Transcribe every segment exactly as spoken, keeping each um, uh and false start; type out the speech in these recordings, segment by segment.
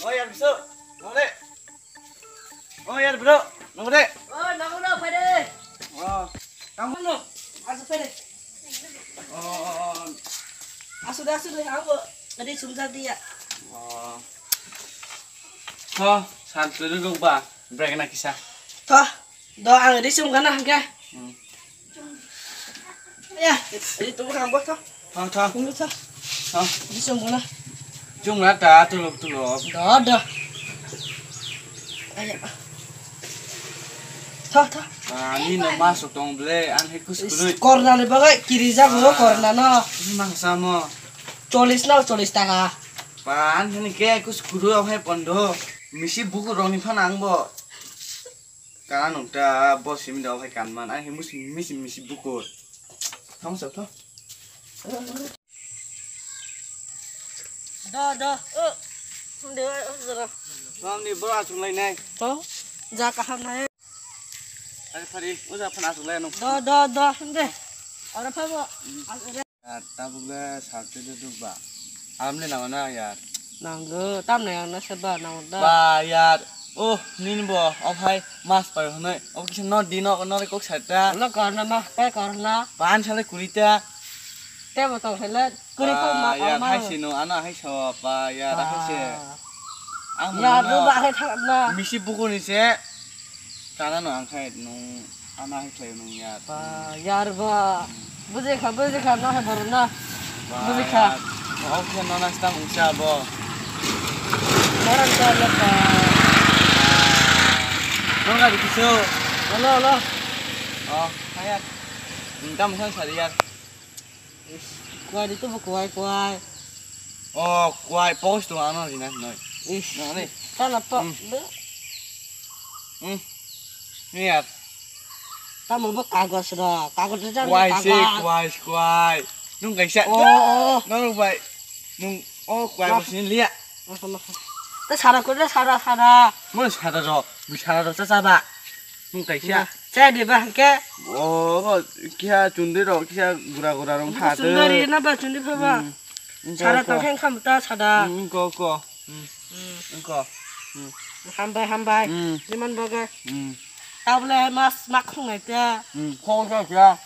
Oh, yar bisu. Nore. Oh, yar bro. Nore. Oh, nago na, phaide. Oh, tamo no. Asu phaide. Oh, oh, oh. Asu de, asu de, abo. Adi sumjak dia. Oh. Tho, san turu rukba. Break na kisa. Tho. Do ang ri sum gana hangke. Hmm. Ya, ri tu kang bo to. Thang, thang. Ri tu. Thang. Ri sum gana. Chung na ta tulok tulok. Do, do. Aya. Tho, tho. Ah, ni no ma so tong ble, an he kus kurui. Korna le bagai kiri ja bo korna no. Mang samo. Cholis no, cholis taka. Pan hini ke kus kurui o hai pondo. Misi buku roni phan ang bo. Kana nungta bo simi da ophai kanman, ang he musi misi misi bukur. Thong sa tho. Da, da. Oh. De, oh, zara. Mam ni bora chung lai nai. To. Ja kaham nai. Ari phari, uja phana chung lai nung. Da, da, da. De. Ora phabo. Tabuk le sartwi de duk ba. Aram le nang na yar. Nango, tam nang na se ba nang da. Ba yar. Oh, nini bo, o hai mas pai hwnwi. O kisa no di no, no kok sarta. No kor na ma, pe kor na. Ban sale kurita. Te bo tong hele, kuri ko ma, yar, ma. Hai sino, ano hai so, ba yar, hai se. Ang yar, no ba hai thang na. Misi buku ni se. Kana no ang khai nung, ano hai khlai nung yar. Ba, yar ba. Bujikha, bujikha, no hai borok na. Ba, bujikha. Yar. Oke, no na sta mungsa bo. Moran ka le ba. Nung ga bikiso. Hello, hello. Oh, hai yar. Nung tam san sari yar. Ish, kwai di tubu kwai, kwai. Oh, kwai, pos tu ano di na, noi. Ish. No, ni. Tala po. Hmm. Hmm. Ni yar. Tamo bo kagos ro, kagos ro jang. Kwai se, kagos. Kwai, kwai. Nung kaisa. Oh, oh, oh. Nung bai. Nung, oh, kwai. Wah. Bo sini liya. Masa, masa. Te sara ko, te sara, sara. Mo sara ro, mi sara ro, sa, sa ba. Nung kaisa. Cha de ba hangke. Oh, kia chundi ro, kia gura gura rong pha. Chundi ri na ba chundi pha ba. Hmm. Sara ko, ko. Tong kheng kham ta sada. Hmm, ko, ko. Hmm. Hmm. Ko. Hmm. Hambai, hambai. Hmm. Jiman baga. Hmm. Tabule mas mak khung nai ta. Hmm. Khong sa kia.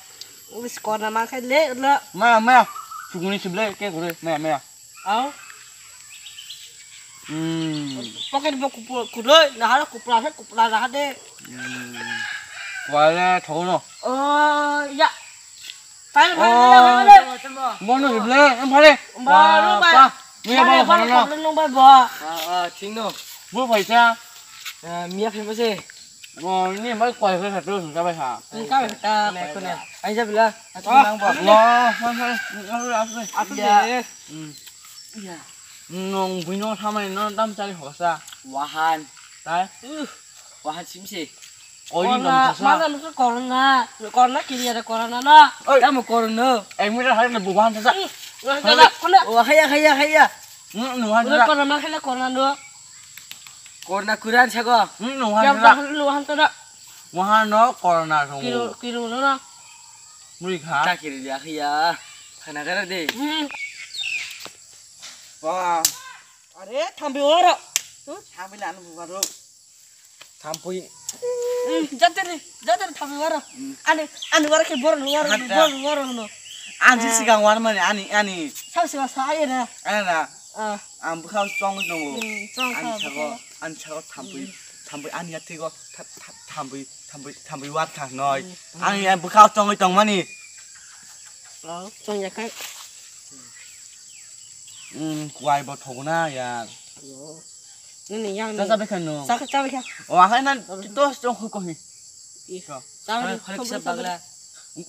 Ulis kor na ma khai le la. Ma, ma. Chukuni sible ke gore. Ma, ma. Au. Hmm. Pocket bo kupu-, kudoi, nahara kupla he, kupla raha de. Hmm. Wale thono. Oh, ya. Pai, pai, pai, pai, pai. Mono ible, em phale. Ba, ba, ba. Ni ba, ba, ba, ba, ba, ba. Ah, ah, thik no. Bu phaisa. Ah, miya phaima se. Mo ni mai kwai khe khato sung ka bai ha. Sung ka bai kha. Kone, kone. Ai ja bila. Atu nang bo. Mo, mo, mo. Atu de. Hmm. Iya. Nong buino thamai no dam chari hosa. Wahan. Tai? Uh, wahan simse. Koi ni dam hosa. Mana musu corona. Corona kiri ada corona na. Oi. Kamu corona. Eh, mira hari na buhan hosa. Wahan hosa. Kone. Oh, haya, haya, haya. Hmm, buhan hosa. Corona ma khela corona no. Corona kuran sego. Hmm, buhan hosa. Buhan hosa. Wahan no corona song. Kiro, kiro no na. Muri kha. Ta kiri dia khaya. Khana gara de. Hmm. Wah. Are, thambi oro. Hmm? Thambi lanu bugaro. Thampui. Hmm, jateri, jateri thambi oro. Hmm. Ani, ani oro ke boro oro, boro oro no. Anji sigang war mani, ani, ani. Sa sigang sa aye na. Ana. Ah. Ang bwkhao chongwi tongo. Hmm, chong kha, ani saka, bwkhao. Ani saka thampui, hmm, thampui ani yathego tha-, tha-, thampui, thampui, thampui war kha noi. Hmm. Ani bwkhao chongwi tongmani. Oh, chong ya khai. Hmm, kwai bo thogna yar. Oh. Nini yang. Cha cha bekha no. Cha cha bekha. Oh, akhai nan to chong khu kohi. Ih, ko. Tamo khorek sa bagla.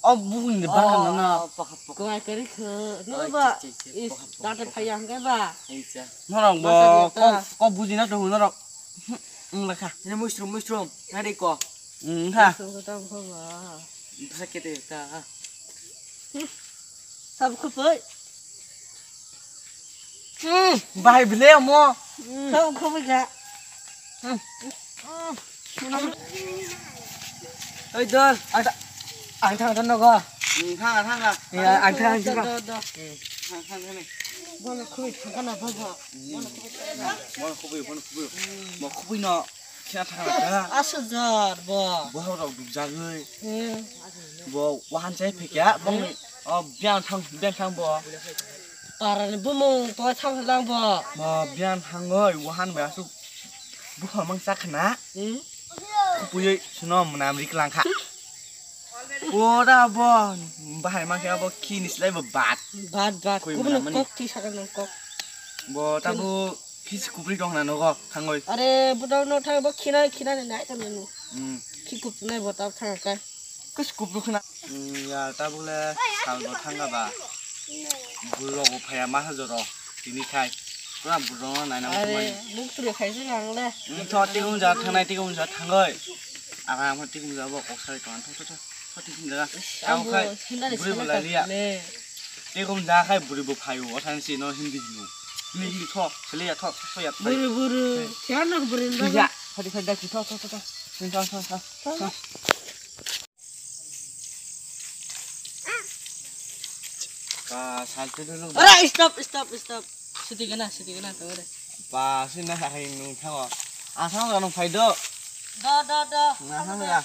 O buhuni de bagla na. Ko ai kari kho. No ba. Is date phaya hangke ba. Norok bo ko, ko bujina to norok. Ung lekha. Ini mushroom, mushroom. Nari ko. Ung kha. Mushroom ko tam kho ba. Bisa kete ta. Sab khupui. Hmm, bahai bile mo. Hmm. Sab khupui kha. Hmm. Oi dol. Ang thang thang nogo. Hmm, thang thang. Ya, ang thang thang. Do, do, do. Hmm, thang thang thang. Bono khubui thangkana bobo. Bono khubui thangkana. Bono khubui, bono khubui. Bo khubui no khna thangkana. Aswk jar bo. Bohok rok dubjagwi. Hmm. Bo wahan chai phikya, bongni, o, biang thang, biang thang bo. Parani bumung to thang lang bo. Bo biang thangoi, wahan bai aswk bupha mang chakhna. Hmm. Khupui sino mwnam rik langkha. Ora bo, bahai mangkhe abo khini slai bo bat. Bat, bat. Khoi kubun mwnam mani. Kok thi sakha nang kok. Bo tabo khisi kubri dong na nogo thangoi. Are, bo dong no thang bo khina, khina ni nai thang ni. Hmm. Khi kup nai bo tab thang kai. Kus kubru khna. Hmm, ya tabuk le sal bo thang ba. Burok bo phaya ma hajoro. Tini khai. Pura burok no naina. Are, muk turu khai se nang le. Hmm, tho tikum ja thangnai tikum ja thangoi. Aga mo tikum ja bo kok sai ton. Tho, tho, tho. Tho tikum ja. Tamo khai. Buri bo lai liya. Tikum ja khai buri bo phayu. Osan si no Hindi ju. Hindi, Hindi tho. Sele ya tho, tho ya. Buru buru. Siya nak buru. Iya. Tho, tho, tho, tho, tho. Tho, tho, tho, tho. Ba, saltu dulu. Ora, stop, stop, stop. Siti kena, siti kena, tong re. Ba, sini nak hai nung thango. Asal nung phai do. Do, do, do. Nah, sana ya.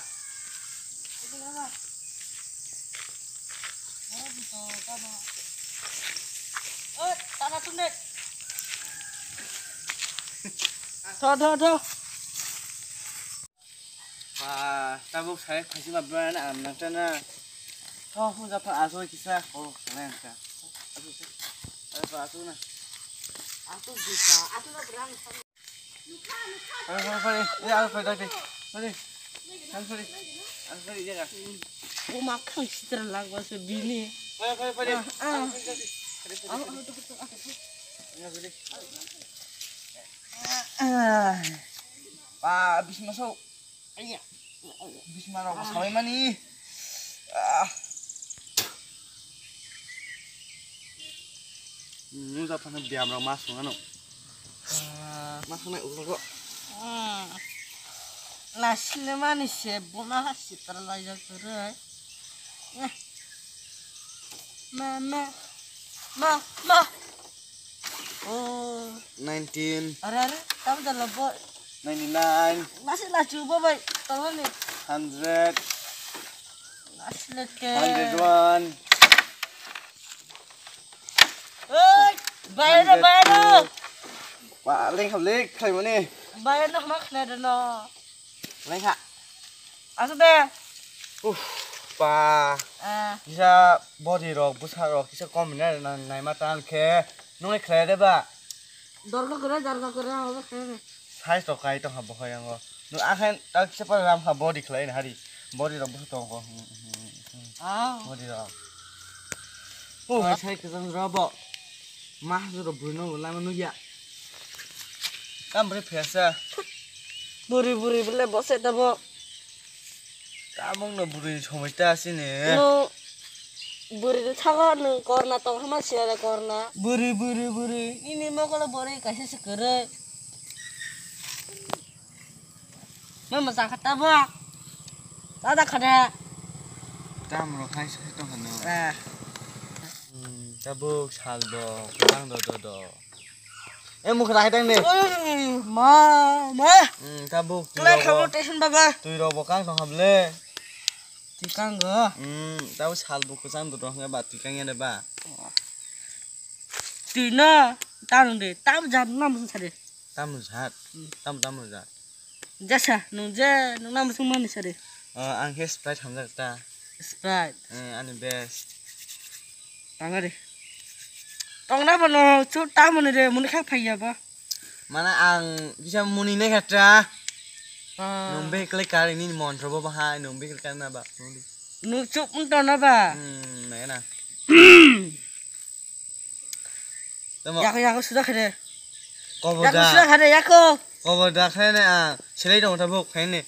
Eh, tana tunde. Do, do, do. Ba, tabuk sai phaisi ma bra na am nang tana. Tho, hu ja pha aso kisa, ko, kala ka. Aso, aso, aso na. Aso jita, aso na bra. Pare, pare, pare. Ya, pare, pare. Pare. Pare, pare. Pare, ya. Bo ma khang sitra lagwa se bini. Pare, pare, pare. Ah, ah. Pare, pare, pare. Ah, ah, ah, ah. Ya, pare. Ah. Ba, bisma so. Bisma rok sabai mani. Ah. Nung ja phano biyam rok ma sung ano. Ah. Ma sanai ulo ko. Hmm. Na sile mani se bona ha sitra lai jak re. Eh. Ma, ma, ma, ma. Oh. Nineteen. Are, are, tam jalo bo. Ninety-nine. Nasi la chu bo bai. Tolani. Hundred. Nasi le ke. Hundred one. Oi, bayar, bayar. Hundred two. Ba, leng kham lek khai mani. Bayar no ma khna de no. Leng kha. Asuk de. Uff, pa. Ah. Kisa body rok, bwsa rok, kisa kom na, na, naima tan khe. Nung le khlai de ba? Dorgo kore, dorgo kore, abo khe. Size to kai to ha bohai ango. Nu akhan ta kisa pa ram ha body khlai na hari. Body rok bwsa tongo. Hmm, hmm, hmm. Ah. Body rok. Oh, sai kajang rok bo. Ma juro bwrwi no lama nugya. Kam bwrwi phiyasa. Bwrwi bwrwi bwle bose tabo. Tabuk no bwrwi somoi ta sini. No bwrwi ni thago nwng korna tong hama siya da korna. Bwrwi bwrwi bwrwi nini mokolo bwrwi kaisa se kwrwi. Mama jaka tabuk. Tada khade. Tam rok hai se tong hano. Eh. Hmm, tabuk sal bo kwbang do do do. Eh, mukha hai tang de. Oi, ma, ma. Hmm, tabuk twi Kle rok bo. Khamo station baba. Twi rok bo kang tong hable. Twi kang go. Hmm, tabuk sal bo kwchang do do hwnga ba twi kang ya de ba. Twi no, tang de, tam jat nam sa de. Tam jat. Hmm. Tam tam jat. Jasa, nung je, nung nam sung mani sari. Ah, ang khe Sprite hamjak ta. Sprite. Eh, ani best. Tangari. Tongna bono chu ta mani re, muni kha phaiya ba. Mana ang kisa muni ne khatra. Ah. Nung be kle kar ni montro bo bahai, nung be kle kar na ba. Nung di. Nung chup un to na ba. Hmm, na na. Tamo. Yako, yako, suda khede. Kobo Yako, da. Suda khede, yako. Kobo da khene a, selai dong tabuk khene.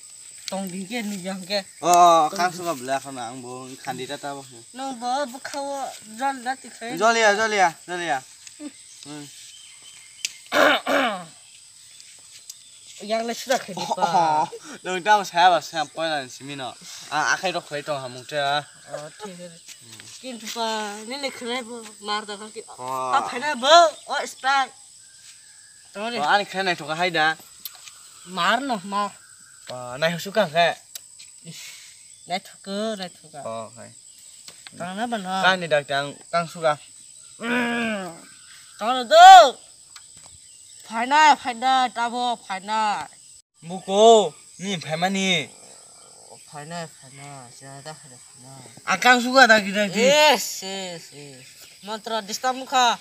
Tong di ke, ni jang ke. Oh, kang suka bela khana ang bo khandi ta tabuk. Nang bo, bo khawo, jol da ti khai. Jol ya, jol ya, jol ya. Hmm. Yang le suda khede pa. Oh, nang tamo saya ba, saya poila simi no. A, akhai rok khlai tong hamung te a. Oh, thik he. Kintu pa, nini khwnai bo mar da kaki. Oh. Pa phaina bo, o Sprite. Tore. Oh, ani khwnai naithok hai da. Mar no, mar. Oh, naithok suka khe. Ish, naithok, naithok. Oh, hai. Tang na ba no? Kani dak tang, tang suka. Mm. Tang na do. Phaina, phaina, tabo phaina. Buko, ni phaimani. Phaina, phaina, sira da phaina, phaina. Akang suka da gida gidi. Yes, yes, yes. Mantra disturb mukha.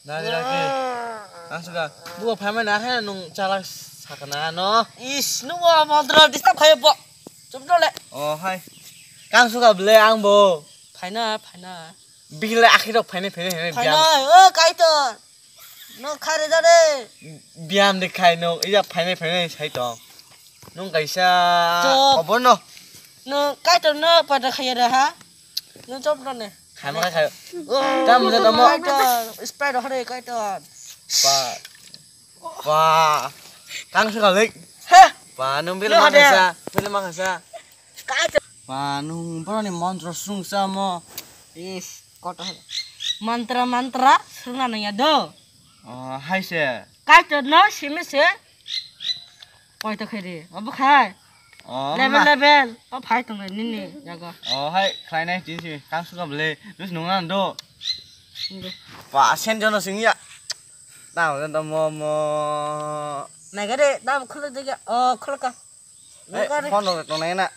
Dagi dagi. Ang suka. Buko phaimani akhai nung chalak sakana no. Is, nubo mantra disturb khayo bo. Chop dole. Oh, hai. Kang suka bele ang bo. Phaina, phaina. Bihile akhirok phainai, phainai, phainai, Phaina, biyam. O Kaitor. No khare jare. Biyam de khai no, iya phainai, phainai sai tong. Nung kaisa Chop. Obo no. No Kaitor no pada khaya da ha. No chop no ne. Khai ma khai. Tam je tamo. Kaitor, Sprite hare Kaitor. Pa. Pa. Kang suka lek. Ha. Pa nung bil Lo ma hade. Kasa, bil ma kasa. Kaitor. Pa nung boroni mantra sung samo. Is, kotor. Mantra, mantra, srwngna nangya do. Oh, hai se. Kaitor no simi se. Koi to khairi. Obo khai. Oh, Level, ma. Level. O phai tong nini jaga. Oh, hai, khlainai tin si. Kang suka bele. Nus nung nang do. Nde. Pa sen jono sing ya. Tamo jono mo, mo. Nai gade, tamo khuluk de ya. Oh, khuluk ka. Ei, Nang gade. Phone rok tongnai na.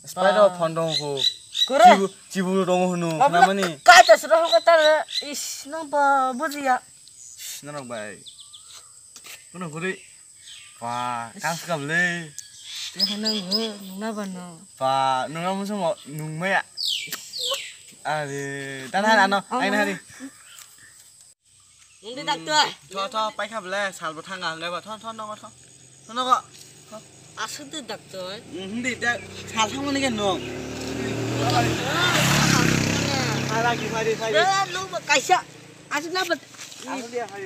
Spider Ah. Phone dong hu. Kore. Chibu, chibu dong hunu. Abla Namani. Kai ta sura hu kata. Is, nang ba bujiya. Shh, norok bai. Kuno kuri. Pa, kang suka bele. Ya nang hu, nang na ba no. Pa, nung amu sumo, nung maya. Are, tan han ano, Oh. Aina hari. Hindi dakto. Tho, tho, paikha bele, salbo thanga hwngai ba. Tho, tho, nogo, tho. Tho, nogo. Tho. Asuk de dakto. Hindi, da, sal thangmani ke no. Hai, lagi, hai, hai. Da, lu ba kaisa. Asuk na ba. Asuk dia, hai.